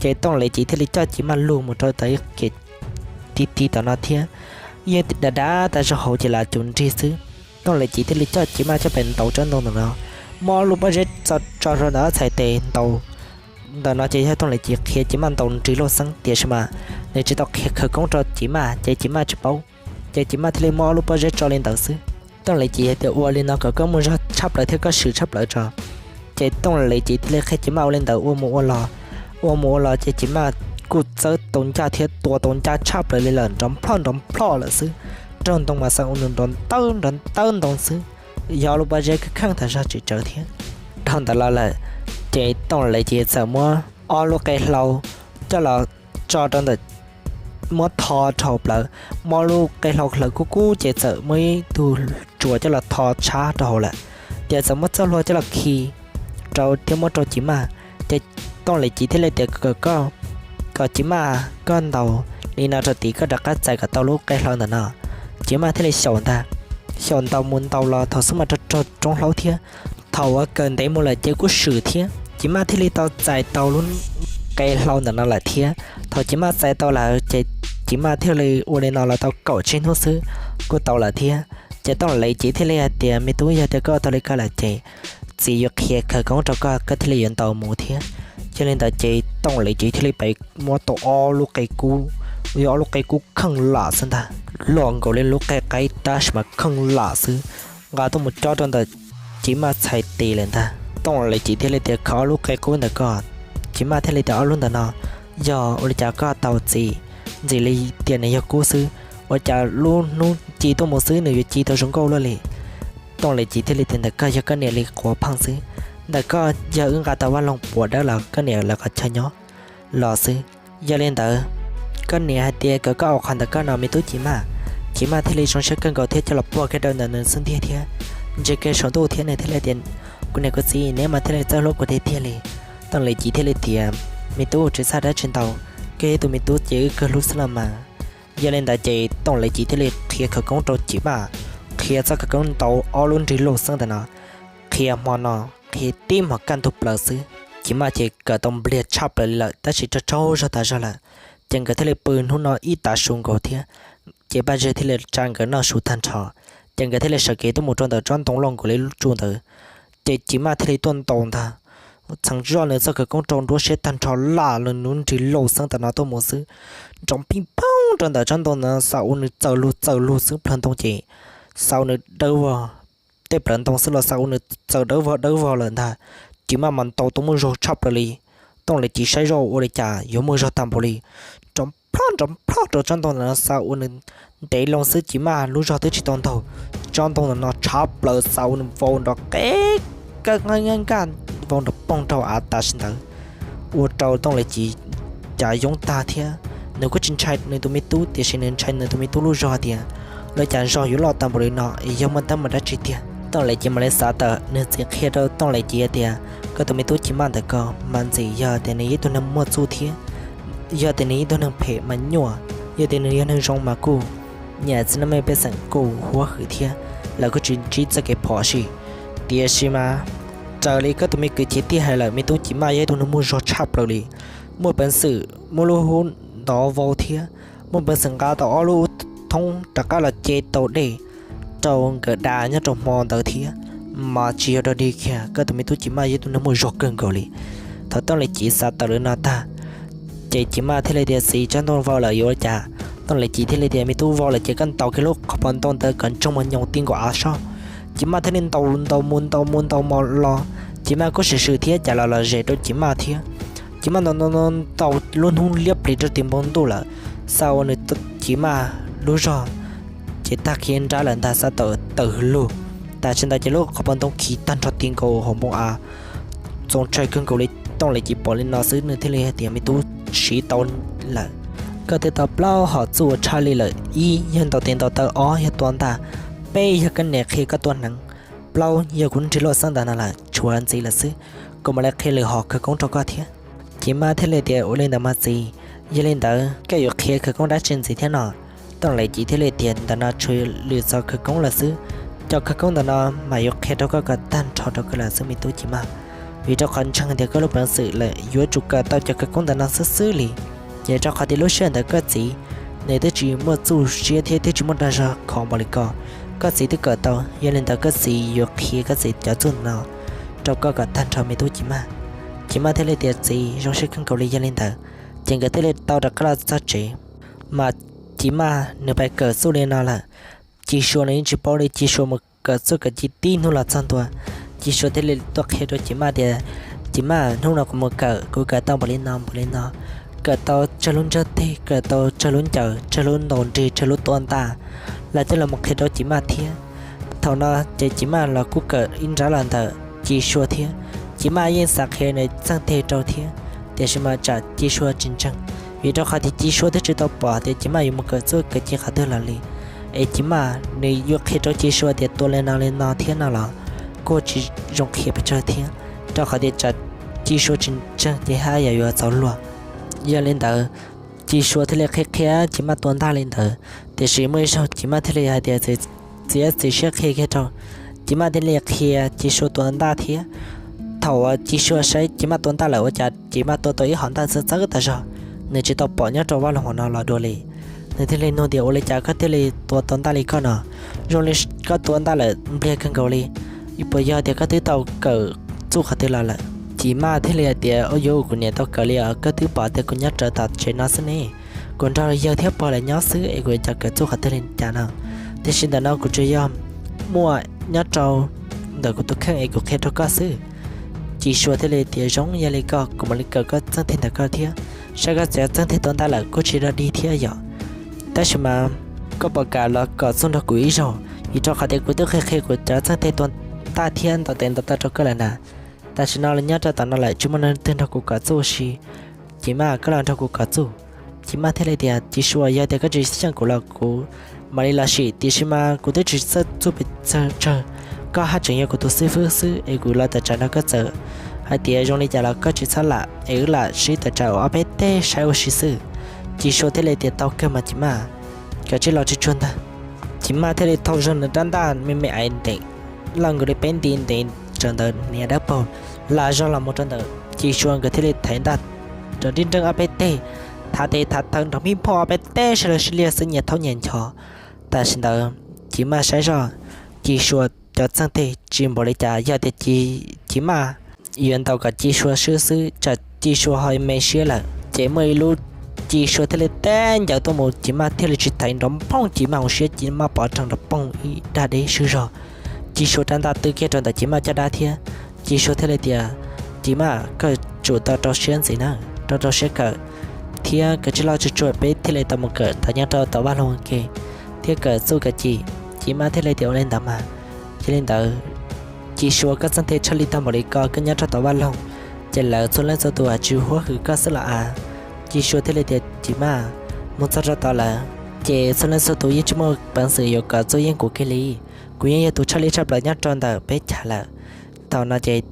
Ces Tooj Lis Civ thiaj li coj Civ Maj lug mus rau tom ib kev ti ti tom no thiab, yeej dav dav tas zog hauv ces lam cus nrig xwb. Tooj Lis Civ thiaj li coj Civ Maj coj pem ntaus tsob ntoo ntawm no, muab lub pob zeb tso rau ntawm ob txhais tes ntaus. Ntawm no ces yog Tooj Lis Civ qhia Civ Maj ntaus nrig loj xeeb, tiam sis mas nws tsis tau qhia khawv koob rau Civ Maj ces Civ Maj tsis paub. Ces Civ Maj thiaj li muab ob lub pob zeb tso li ntawd xwb. Tooj Lis Civ hais tias, Ua li no kom koj muaj zog tshaj plaws thiab koj swm tshaj plaws tso. Ces Tooj Lis Civ thiaj li qhia Civ Maj ua li ntawd, ua mus ua los, ua mus ua los ces Civ Maj kuj txawb tau ncaj thiab tua tau ncaj tshaj plaws li lawm, nrov nplhoj nrov nplhoj lawm xwb. raug ntoo mas xav ua nws nrov ntawb nrov ntawb ntoo xwb, yog lub pob zeb kheej kheej tas zog tsis tsawv thiab. Dhau ntawd los lawm, ces Tooj Lev Civ txawm muab ob lub qe hlau coj los tso rau ntawm, muab tho rau hauv plawv, muab lub qe hlau hlawv kub kub ces txawm muab ib tug tsuas coj los tho tshab rau hauv lawm, ces txawm muab txoj hlua coj los khi rau thiab muab rau Civ Maj. Ces Tooj Lev Civ thiaj li tias kom koj, kom Civ Maj koj ntaus li no rau tid koj rov qab txais kom tau lub qe hlau ntawm no. Civ Maj thiaj li xyaum ntag, xyaum ntaus mus ntaus los thaum xub mas raug raug roob hlaub thiab, thaum uas kawm ntev mus lawm ces kuj swm thiab, Civ Maj thiaj li tau txais tau lub qe hlau ntawm no lawm thiab. Thaum Civ Maj txais tau lawm ces Civ Maj thiaj li ua li no los tau kaum tsib hnub xwb kuj tau lawm thiab. Ces Tooj Lev Civ thiaj li hais tias, Me tub, yog tias koj tau li ko lawm ces txiv yuav qhia khawv koob rau koj, koj thiaj li yuav ntaus mus thiab. Yog li ntawd ces Tooj Lev Civ thiaj li pib muab tau ob lub qe kub, yog ob lub qe kub kheej lam xwb ntag, luaj nkaus li lub qe qaib tab sis mas kheej lam xwb, nqa tuaj mus cob rau ntawm Civ Maj txhais tes lawm ntag. Tooj Lev Civ thiaj li tias, Khaws ob lub qe kub ntawm koj. Civ Maj thiaj li tias, Ob lub ntawm no yog ua li cas koj tau txiv? Ntxim li tias nws yog kub xwb, ua cas lub hnub ci tuaj mus xwb nws yuav ci tau zoo nkauj luaj li? Tooj Lev Civ thiaj li tias, Ntawm koj yog koj niam li quav pheej xwb, ntawm koj yog wb nqa tau vaj loog puas dawb los koj niam lawv qhov chaw nyob los xwb. Yog li ntawd, koj niam hais tias kom koj ua qhov ntawm koj no me tub Civ Maj. Civ Maj thiaj li zoo siab kawg nkaus thiab coj los puag kiag rau ntawm nws xub ntiag thiab ntsia kiag saum ntuj thiab nws thiaj li tias, Kuv niam kuv txiv, neb mas thiaj li txawj hlub kuv tiag tiag li. Tooj Lev Civ thiaj li tias, Me tub, tsis txhaj dab tsi ntau, koj yog ib tug me tub ces wb kawg hlub xwb los mas. Yog li ntawd ces Tooj Lev Civ thiaj li qhia khawv koob rau Civ Maj, qhia txoj khawv koob ntaus ob lub nrig lauj xeeb ntawm no, qhia hmo no, qhia tib hmos kaj ntug plaws xwb. Civ Maj ces kawm tau npliag tshaj plaws li lawm tab sis raug tsaug zog tas zog lawm, ces nkawd thiaj li pw hnub no ib tav su nkaus thiab. Ces Paj Zeg thiaj li tsa nkawd noj su tag nrho, ces nkawd thiaj li sawv kev tuaj mus rau ntawm tsob ntoo loj nkaus li lub tsu ntawd. Ces Civ Maj thiaj li tuaj ntaus ntag, txheev zoj nws txoj khawv koob rau nruab siab tag nrho laj los lub nrig lauj xeeb ntawm no tuaj mus xwb, nrov pij poog rau ntawm tsob ntoo ntawd no xav ua nws txawm lug txawm lug xwb plawv ntoo ces xav ua nws dawb vog, tej plawv ntoo xwb los xav ua nws txawm dawb vog dawb vog lawm ntag. Civ Maj mas ntaus tau muaj zog tshaj plaws li. Tooj Lev Civ saib zoj ua li cas yuav muaj zog tag npaum li, nrov plhob nrov plhob rau tsob ntoo ntawm no xav ua nws ntev loo xwb Civ Maj lub zog twb tsis tau ntaug, tsob ntoo ntawm no tshav plaws xav ua nws vau nrov qeb kawg nqaj nkaj vau nrov poog rau av tam sim ntawd, ua rau Tooj Lev Civ cav yoob tag thiab. Nws kuj tsis ntshai nws tus me tub tiam sis nws ntshai nws tus me tub lub zog tias, Lawv cas zog yuav loj tag npaum li no es yog muaj teeb meem dab tsi tiag? Tooj Lev Civ mam li xav tawm nws txiv qhia rau Tooj Lev Civ hais tias, Koj tus me tub Civ Maj ntawm ko mas ntxim yog tias nws yog ib tug neeg muaj txuj thiab, yog tias nws yog ib tug neeg phem mas nyuaj, yog tias nws yog neeg zoo mas kuj nyiam txiv neej mej pej xeem kuj huab hwm thiab, lawv kuj tsis ntsib txoj kev phom sij. Tiam sis mas raws li koj tus me kwv Civ Tij hais lawm me tub Civ Maj yog ib tug neeg muaj zog tshaj plaws li, muaj peev xwm muab lub hub ntov vau thiab, muaj peev xwm nqa tau ob lub thoob rov qab los ce tau dej rau nkawd da nyob rau hmo ntawd thiab, mas tsis yog dog dig kiag koj tus me tub Civ Maj yog ib tug neeg muaj zog kawg nkaus li. Thaum Tooj Lev Civ xav tawm li no tag, ces Civ Maj thiaj li tias, Txiv, tsob ntoo vau lawm yuav ua cas? Tooj Lev Civ thiaj li tias, Me tub, vau lawm ces koj ntaus kiag lub qhov pob ntoo ntawd kom ntsoog mos nyoos ti nkaus av soj. Civ Maj thiaj li ntaus ntaus mus ntaus mus ntaus mos los, Civ Maj kuj swm swm thiab cas los los zem rau Civ Maj thiab. Civ Maj ntaus ntaus ntaus lub hnub liab pliv rau tim npoo ntuj lawm, xav ua nws, Civ Maj lub zog ces tag khiv nrab lawm ntag, xav tawm tawm hwv lug. Tam sim ntawd ces lub qhov pob ntoo khiv tag nrho ti nkaus hauv npoo av. Txaus ntshai kawg nkaus li. Tooj Lev Civ pom li no xwb nws thiaj li hais tias, Me tub, siv tau lawm, koj twb tau plaub hom txuj uas tshaj li lawm. Ib yog ntaus tes ntaus taw, ob yog tua ntaj, peb yog koj niam qhia koj tua hneev, plaub yog kuv nrig lauj xeeb ntawm no lawm tshuav ntxiv lawm xwb, kuv mam li qhia lwm hom khawv koob rau koj thiab. Civ Maj thiaj li tias, Ua li ntawd mas txiv, yog li ntawd koj yuav qhia khawv koob dab tsi ntxiv thiab no? Tooj Lev Civ thiaj li tias, Ntawm no tshuav lwm txoj khawv koob lawm xwb, cov khawv koob ntawm no mas yuav qhia rau koj kom tag nrho rau koj lawm xwb me tub Civ Maj, vim rau qhov ntseeg tias koj lub peev xwm lawm yuav tsum kawm tau cov khawv koob ntawm no xwb xwb li. Ces rau qhov tias lub sij hawm ntawd koj txiv nws twb tsis muaj txuj siab thiab twb tsis muaj dag zog khov npaum li ko, koj txiv twb kawm tau, yog li ntawd koj txiv yuav qhia koj txiv cov txuj ntawm no rau koj kom tag nrho me tub Civ Maj. Civ Maj thiaj li tias, Txiv, zoo siab kawg nkaus li. Yog li ntawd ces nkawd thiaj li tau rov qab los txog tsev. Mas Civ Maj nws pais kawm txuj li no lawm, Ci Sua nws yeej tsis paub li. Ci Sua mus kawm txuj kawm ci tib hnub los txog ntua, Ci Sua thiaj li tuaj qhia rau Civ Maj tias, Civ Maj, hnub no kuv mus kawm, kuv kawm tau npaum li no npaum li no, kawm tau tsawg lub ntsaj teg, kawm tau tsawg lub ncaws, tsawg lub ntaus nrig, tsawg lub tua ntaj, lawv thiaj los mus qhia rau Ci Maj thiab. Thaum no ces Ci Maj los kuj kawm ib nrab los ntawm Ci Sua thiab. Ci Maj yeej xav qhia nws txheej teg rau thiab, tiam sis mas tsam Ci Sua tsis ntseeg, vim rau qhov tias Ci Sua twb tsis tau pom tias Ci Maj yuav mus kawm txuj kawm ci qhov twg los li. Es Ci Maj nws yuav qhia rau Ci Sua tias tua li no li no thiab no los kuj tsis zoo qhia pes tsawg thiab, rau qhov tias tsam Ci Sua tsis ntseeg ces haj yam yuav txaus luag. Yog li ntawd, Ci Sua thiaj li qhia qhia Ci Maj tua ntaj li ntawd, tiam sis muaj ib zaug Ci Maj thiaj li hais tias txiav txim siab qhia kiag rau. Ci Maj thiaj li qhia Ci Sua tua ntaj thiab. Thaum uas Ci Sua saib Ci Maj tua ntaj lawm ua cas Ci Maj tua tau ib hom ntaj txawv txawv tas zog, nws tsis tau pom nyob rau vaj loog no los dua li. Nws thiaj li nug tias ua li cas koj thiaj li tua tau ntaj li koj no, zoo li koj tua ntaj lawm npliag kawg nkaus li, puas yog tias koj twb tau kawm txuj qhov twg los lawm? Ci Maj thiaj li hais tias ua yuav kuv niam tau kawm li os, koj twb pom tias kuv nyob rawv tom tsev no xwb ne, kuv nrog yawg thiab pog lawv nyob xwb es kuv yuav coj kawm txuj qhov twg li cas no. Tiam sis ntawm no kuv tsuas yog muaj nyob rau ntawm kuv tus kheej es kuv qhia rau koj xwb. Ci Sua thiaj li tias zoo, yog li koj kuv mam li kawm koj txheej teg ntawm koj thiab, saib koj cov txheej teg tua ntaj lawm kuj tsis dog dig thiab yom. Tab sis mas koj puas kam los kawm txuj nrog kuv ib zaug, vim rau qhov tias kuv twb qhia qhia kuv cov txheej teg tua ntaj thiab ntaus tes ntaus taw rau koj lawm na. Tam sim no los nyob rau tom no lawm tsis muaj neeg twg nrog kuv kawm txuj ua si. Ci Maj, koj los nrog kuv kawm txuj. Ci Maj thiaj li tias Ci Sua, yog tias koj tsis xyeej kuv los kuv mam li los sim, tiam sis mas kuv twb tsis xyeej txuj pes tsawg, koj haj tseem yog kuv tus xib fwb xwb es kuv los tawm tsam nrog koj txawm. Hais tias zoo li cas los koj tsis txhob lam es wb lam sib tawm tsam ua ob peb teg saib ua si xwb. Ci Sua thiaj li tias tau kawg mas Ci Maj, koj cia li los tsuag tsuag ntag. Ci Maj thiaj li thau zog nws rab ntaj me me ais ntev, loj nkaus li peb nti ntev raws ntawm niag dawb paug, la zog los mus rau ntawm Ci Sua, nkawd thiaj li thaiv ntaj rau nrib nreeb ob peb teg, thav tes thav taw nrov mij nphooj ob peb teg sawv daws sib liag xwb nyias thaub nyias nchos. Tam sim ntawd Ci Maj saib zoj Ci Sua cov txheej teg tsis npaum li cas, yog tias Ci Maj yuav ntaus kom Ci Sua swb xwb tsam Ci Sua ho me siab lawm. Ces muaj ib lub Ci Sua thiaj li teb ncaws tuaj mus, Ci Maj thiaj li tsis thaiv nrov nphooj, Ci Maj hauv siab Ci Maj pov rhees nrov poog ib dag deb swb zog. Ci Sua rab ntaj twb kiag rau ntawm Ci Maj caj dab thiab. Ci Sua thiaj li tias Ci Maj, koj tsum tau rau siab ntxiv na, rau rau siab kawm thiab koj cia li los tsuag tsuag, peb thiaj li tau mus kawm tau nyob rau tom vaj loog ua ke thiab kawm txuj kawm ci. Ci Maj thiaj li tias ua li ntawd mas. Yog li ntawd Ci Sua, koj txheej teg tshaj lij tag npaum li ko, koj nyob rau tom vaj loog ces lawv txhua leej txhua tus tsis huab hwm koj xwb los a. Ci Sua thiaj li tias Ci Maj, mus txog rau tom lawm ces txhua leej txhua tus yeej tsis muaj peev xwm yuav kawm txuj yeej kuv kiag li. Kuv yeej yog tus tshaj lij tshaj plaws nyob rau ntawm peb chav lawm. Thaum no ces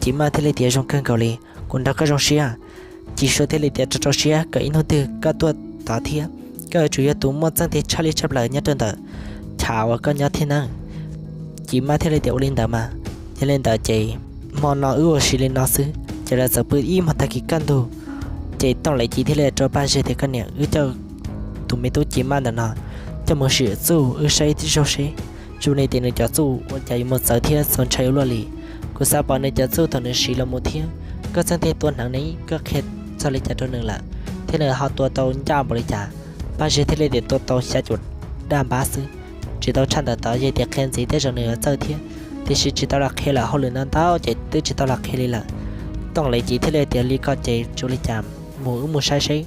Ci Maj thiaj li tias zoo kawg nkaus li, kuv nrog koj zoo siab. Ci Sua thiaj li tias rau rau siab, kom ib hnub twg koj tuaj tod thiab, koj yuav tsum yog tus muaj txheej teg tshaj lij tshaj plaws nyob rau ntawm chav uas koj nyob thiab nawb. Ci Maj thiaj li tias ua li ntawd mas. Yog li ntawd ces hmo no wb ua si li no xwb. Ces lawv txawm pw ib hmos tag kis kaj ntug, ces Tooj Lev Ci thiaj li rau Paj Zeg tias koj niam, wb coj tus me tub Ci Maj ntawm no coj mus sim txuj wb saib zaug seb zoo li tias nws cov txuj ua cas yuav mus txawv thiab txaus ntshai ua luaj li. Kuv xav pom nws cov txuj thaum nws siv los mus thiab koj txheej teg tua hneev ne, koj qhia txog li cas rau nws lawm thiab nws ho tua tau ncaj npaum li cas. Paj Zeg thiaj li tias tua tau xya caum daj npab xwb, tsis tau tshaj ntawm tod, yog tias qhia ntxiv tej zaum nws yuav txawj thiab, tiam sis tsis tau los qhia lawm, hauj lwm ntau ntau ces twb tsis tau los qhia li lawm. Tooj Lev Ci thiaj li tias li ko ces zoo li cas mus wb mus saib seb,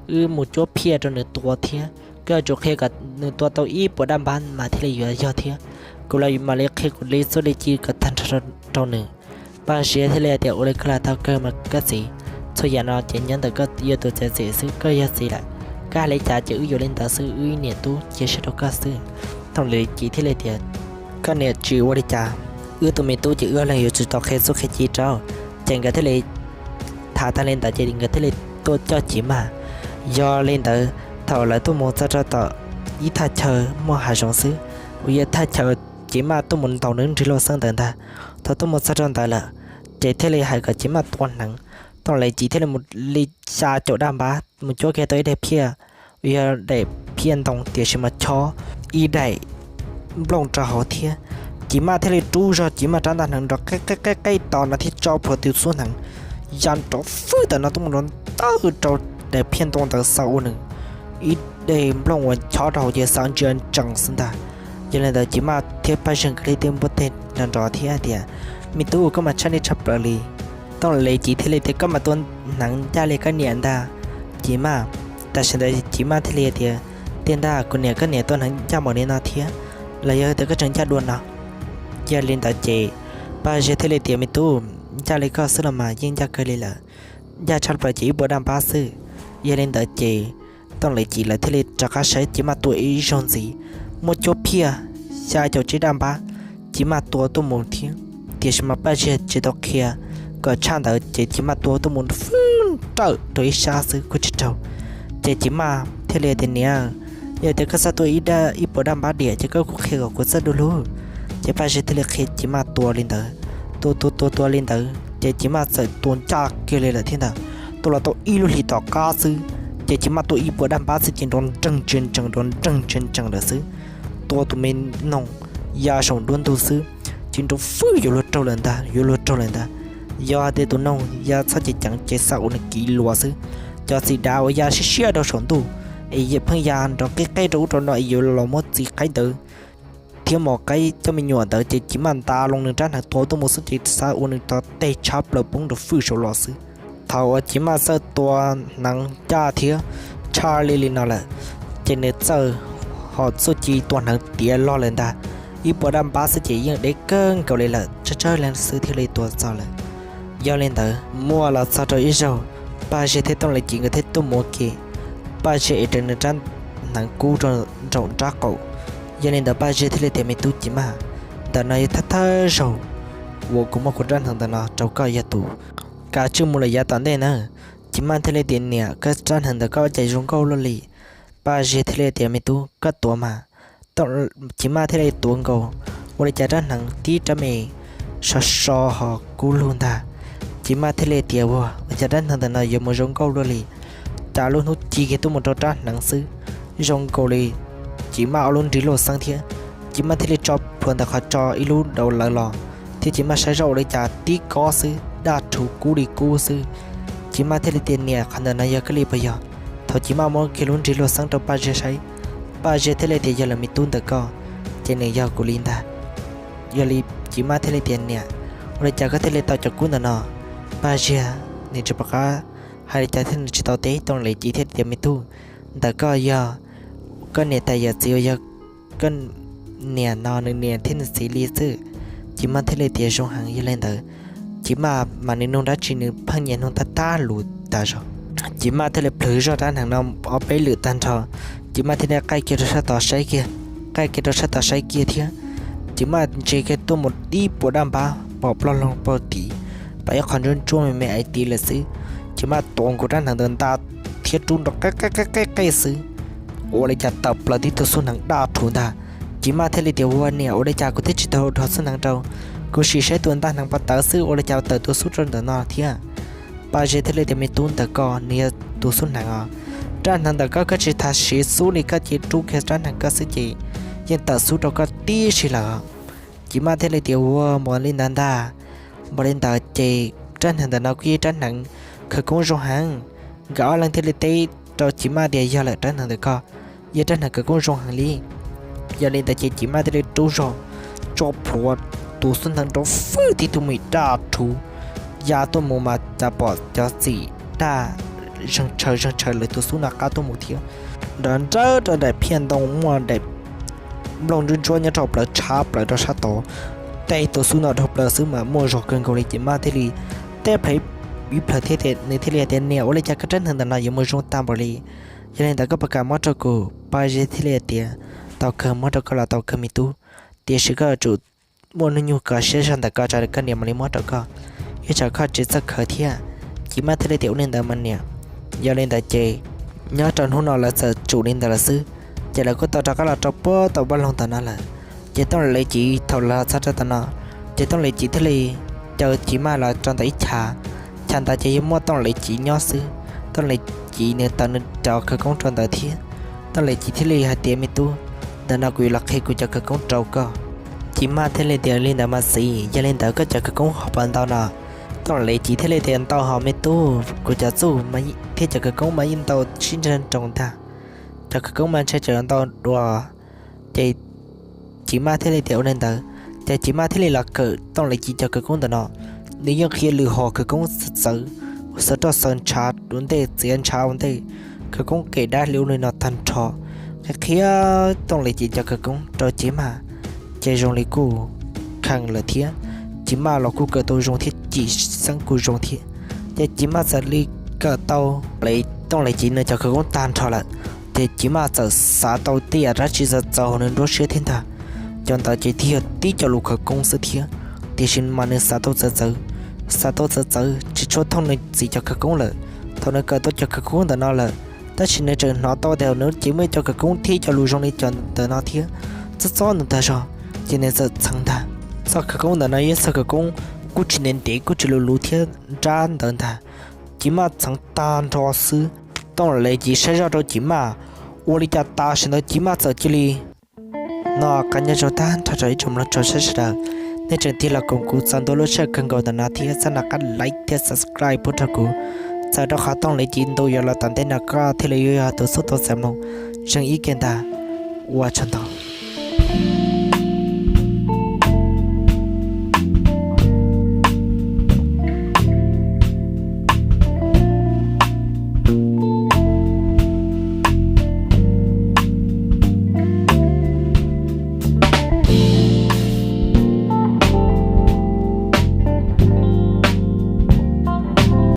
wb mus cuab phiaj rau nws tua thiab, koj yuav tsum qhia kom nws tua tau ib puas daj npab mas thiaj li yuav yog thiab. Kuv los mam li qhia kuv li txuj li ci kom tag nrho rau nws. Paj Zeg thiaj li tias ua li koj los tau kawg mas koj txiv, txhua yam no ces nyob ntawm koj yog tus txiav txim xwb, koj yog txiv lawm, koj hais li cas ces wb yuav li ntawd xwb, wb ib niam tub cia siab rau koj xwb. Tooj Lev Ci thiaj li tias koj niam tsis ua li cas, wb tus me tub ces wb leeg yuav tsum tau qhia txuj qhia ci rau. Ces nkawd thiaj li tham tag li ntawd ces nkawd thiaj li tuaj coj Ci Maj. Yog li ntawd thaum lawv tuaj mus txog rau tom ib thaj chaw muaj hav zoov xwb, uas yog thaj chaw Ci Maj tuaj mus ntaus nws nrig lauj xeeb ntawd ntag. Thaum tuaj mus txog rau ntawd lawm, ces thiaj li hais kom Ci Maj tua hneev. Tooj Lev Ci thiaj li mus li xya caum daj npab mus cuab kiag tau ib daim phiaj, uas yog daim phiaj ntoo tiam sis mas chob ib daim nplooj rau hauv thiab. Ci Maj thiaj li rub zog Ci Maj rab ntaj hneev nrov qeb qeb qeb qeb to no thiab tso plhuav tus xub hneev ya nrov fwj tam no tuaj mus nrov ntawg rau daim phiaj ntoo ntawd xa ua nws ib daim nplooj uas chob rau hauv ces xa ntsia ntsees xwb ntag. Yog li ntawd Ci Maj thiab Paj Zeg nkawd thiaj li npuaj teg nrov nrov thiab hais tias me tub, koj mas tshaj lij tshaj plaws li. Tooj Lev Ci thiaj li tias koj mas tua hneev ncaj li koj niam ntag Ci Maj. Tam sim ntawd Ci Maj thiaj li tias Tiag ntag, kuv niam koj niam tua hneev ncaj npaum li no thiab, los yog tias koj tseem ncaj dua no? Yog li ntawd ces Paj Ziag thiaj li tias, Me tub, ncaj li koj xwb los mas yeej ncaj kawg li lawm, ncaj tshaj plaws ces ib puas daj npab xwb. Yog li ntawd ces Tooj Lis Civ lawv thiaj li rov qab saib Civ Maj tua ib zaug ntxiv, muaj cuab phiaj xya caum tsib daj npab, Civ Maj tua tuaj mus thiab. Tiam sis mas Paj Ziag tsis tau qhia kom tshaj ntawd ces Civ Maj tua tuaj mus fwj nrawm rau ib sab xwb kuj tsis raug. Ces Civ Maj thiaj li tias, Niam, yog tias koj xav tua ib puas daj npab diam ces koj kuj qhia kom kuv txawj dua lug. Ces Paj Ziag thiaj li qhia Civ Maj tua li ntawd. Tua tua tua tua li ntawd ces Civ Maj txawm tua ncaj kiag li lawm thiab ntag. Tua los tau ib lub hlis tom qab xwb ces Civ Maj tua ib puas daj npab xwb ces nrov nreeg tsees tsees, nrov nreeg tsees tsees lawm xwb. Tua tus me noog ya saum nruab ntug xwb ces nrov fwj yuav luag raug lawm ntag, yuav luag raug lawm ntag. Yog tias tus noog ya txhob ceev ceev ces xav ua nws kiv luas xwb. Cov txiv dav uas ya siab siab rau saum ntuj es pheej ya nrov qib qeb rau ub rau no es yuav los muab txiv qaib ntawd thiab mos qaib coj me nyuam ntawd ces Civ Maj nta loo nws rab hneev tua tuaj mus xwb ces xav ua nws tog teg tshav plaws poob rau fwj saud los xwb. Thaum uas Civ Maj txawj tua hneev ncaj thiab tshaj li li no lawm ces nws txawj ho txuj ci tua hneev tiav log lawm ntag. Ib puas daj npab xwb ces yeej deb kawg nkaus li lawm, tsawg tsawg leej xwb thiaj li tua txog lawm. Yog li ntawd muaj los txog rau ib zaug, Paj Ziag thiab Tooj Lis Civ nkawd thiaj tuaj mus ua ke. Paj Ziag ev raws nws rab hneev kub rau nraum nrab qaum. Yog li ntawd Paj Ziag thiaj li tias, Me tub Civ Maj, ntawm no yog thawj thawj zaug uas kuv muab kuv rab hneev ntawm no rau koj yog tus kav tswj mus lawm yav tom ntej na. Civ Maj thiaj li tias, Niam, koj rab hneev ntawm koj ua cas zoo nkauj luaj li? Paj Ziag thiaj li tias, Me tub, koj tuav mas. Civ Maj thiaj li tuav nkaus, ua li cas rab hneev tib rab me so so ho kub lug ntag. Civ Maj thiaj li tias, Ua, ua cas rab hneev ntawm no yuav mus zoo nkauj luaj li? Cas lub hnub ci kiag tuaj mus rau rab hneev xwb, zoo nkaus li Civ Maj ob lub nrig luaj xeeb thiab. Civ Maj thiaj li tso plhuav ntawm qhov tso ib lub rau lawv los, thiab Civ Maj saib zoj ua li cas tib kob xwb, daj rhuv kub li kub xwb. Civ Maj thiaj li tias, Niam, qhov ntawm no yog koj li puas yog? Thaum Civ Maj muab kiag lub nrig luaj xeeb rau Paj Ziag saib, Paj Ziag thiaj li tias, Yog lawm me tub, ntawm koj ces nws yog kuv li ntag. Yog li Civ Maj thiaj li tias, Niam, ua li cas koj thiaj li tau cov kub ntawm no? Paj Ziag nws tsis pom qab hais li cas thiab nws tsis tau teb. Tooj Lis Civ thiaj tias, Me tub, ntawm koj yog koj niam tais yawm txiv uas yog koj niam no nws niam thiab nws txiv li xwb. Civ Maj thiaj li tias, Zoo heev. Yog li ntawd Civ Maj mas nws nug dab tsi nws pheej nyiam nug tag tag lus tas zog. Civ Maj thiaj li plhws zoj rab hneev no ob peb lwm tag nrho, Civ Maj thiaj li qaij kiag rau sab tod saib kiag, qaij kiag rau sab tod saib kiag thiab. Civ Maj ntsia kiag tuaj mus ib puas daj npab pom ploj loo pag tid, pom ib qho ntsuab ntsuab me me ais tid lawm xwb. Civ Maj tuav nkaus rab hneev ntawd nta thiab rub nrov qeb qeb qeb qeb xwb, ua li cas tawm plaws tib tug xub hneev daj rhuv ntag. Civ Maj thiaj li tias, Ua niam, ua li cas kuv twb tsis tau rho xub hneev rau, kuv sim saib tus ntaj hneev pov tawv xwb, ua li cas tawm tus xub rau ntawm no thiab? Paj Ziag thiaj li tias, Me tub, ntawm koj nws yog tus xub hneev os. Rab hneev ntawm koj, koj tsis tas siv xub li, koj cia rub kiag rab hneev koj xwb ces yeej tawm xub rau koj tib si lawm. Civ Maj thiaj li tias, Ua, npaum li ntawd ntag. Npaum li ntawd ces rab hneev ntawm no kuj yog rab hneev khawv koob zoo heev. Nkawd ob leeg thiaj li teb rau Civ Maj tias, Yog lawm, rab hneev ntawm koj yog rab hneev khawv koob zoo heev li. Yog li ntawd ces Civ Maj thiaj li rub zog tso plhuav, tus xub hneev nrov fwj tib tug me daj rhuv ya tuaj mus mas cas pom cov txim daj zeeg tshaws zeeg tshaws lawv tus xub no qab tuaj mus thiab. Nrov nrawv rau daim phiaj ntoo muaj daim nplooj ntsuab ntsuab nyob rau plaws tshab plaws rau sab tod, teg tus xub no dhau plaws xwb mas muaj zog kawg nkaus li. Civ Maj thiaj li teb plhaw ib plhaw thiab nws thiaj li hais tias, Niam, ua li cas koj rab hneev ntawm no yuav mus zoo tag npaum li? Yog li ntawd koj puas kam muab rau kuv? Paj Ziag thiaj li hais tias, Tau kawg, muab rau koj los tau kawg me tub, tiam sis koj yuav tsum muaj hnub nyoog kho siab zog ntawm koj tso koj niam mam li muab rau koj, ib tsam koj tsis txawj khaws thiab. Civ Maj thiaj li tias, Ua li ntawd mas niam. Yog li ntawd ces nyob rau hnub no lawv txawm tsum li ntawd lawm xwb, ces lawv kuj tau rov qab los rau puag tom vaj loog tom no lawm. Ces Tooj Lis Civ thaum los txog rau tom no, ces Tooj Lis Civ thiaj li caw Civ Maj los rau ntawm ib chav, chav ntawd ces yog muaj Tooj Lis Civ nyob xwb. Tooj Lis Civ nws taws nws cov khawv koob rau ntawd thiab. Tooj Lis Civ thiaj li hais tias, Me tub, ntawm no kuv yuav los qhia kuv cov khawv koob rau koj. Civ Maj thiaj li tias, Li ntawd mas txiv, yog li ntawd koj cov khawv koob ho puas ntau no? Tooj Lis Civ thiaj li tias, Ntau hos me tub, kuv cov txuj thiab cov khawv koob mas yeej ntau sib ntsag nroos ntag. Cov khawv koob mas ntshe tseem ntau dua. Ces Civ Maj thiaj li tias, Ua li ntawd. Ces Civ Maj thiaj li los kawm Tooj Lis Civ cov khawv koob ntawm no. Nws yeej qhia lwm hom khawv koob txawv, xav roj xaws ntshav ua ntej, txiav ntshav ua ntej, khawv koob qem dab li ub li no tag nrho. qhia Tooj Lev Civ cov khawv koob rau Civ Maj, ces zoo li kuj kheev lawm thiab. Civ Maj los kuj kawm tau zoo thiab, Cim Xeeb kuj zoo thiab. Ces Civ Maj txawm li kawm tau Tooj Lev Civ nws cov khawv koob tag nrho lawm, ces Civ Maj txawm xav tau tej yam dab tsi txawv txawv hauv nws nruab siab thiab ntag. Cov ntawd ces thiaj yog tib co lus khawv koob xwb thiab, tiam sis mas nws xav tau txawv txawv, xav tau txawv txawv tsis tshua thooj nws txiv cov khawv koob lawm. Thaum nws kawm tau cov khawv koob ntawm no lawm, tab sis nws tseem hnov tau tias nws txiv muaj ib co khawv koob thiab ib co lus zoo li cov ntawm no thiab, txob txob nws tag zog, ces nws txawm txheev ntag. Txoj khawv koob ntawm no yog txoj khawv koob kuj tsis ntev ntev kuj tsis luv luv thiab nrab ntawd ntag. Civ Maj txheev tag nrho xwb, Tooj Lev Civ saib zoj rau Civ Maj, ua li cas tas sim ntawd Civ Maj txawm cia li no. Qab nyob zoo tag nrho rau ib tsoom mloog tsoom saib sawv daws, nej tseem tig los koom kuv txaus ntua lub sij hawm kawg nkaus ntawm no thiab txhob nco qab like thiab subscribe pub rau kuv, txawm rau qhov Tooj Lev Civ ntu yuav los tom ntej no koj thiaj li yuav yog tus xub tau txais moo zeej ib kiag ntag. Ua tsaug ntau.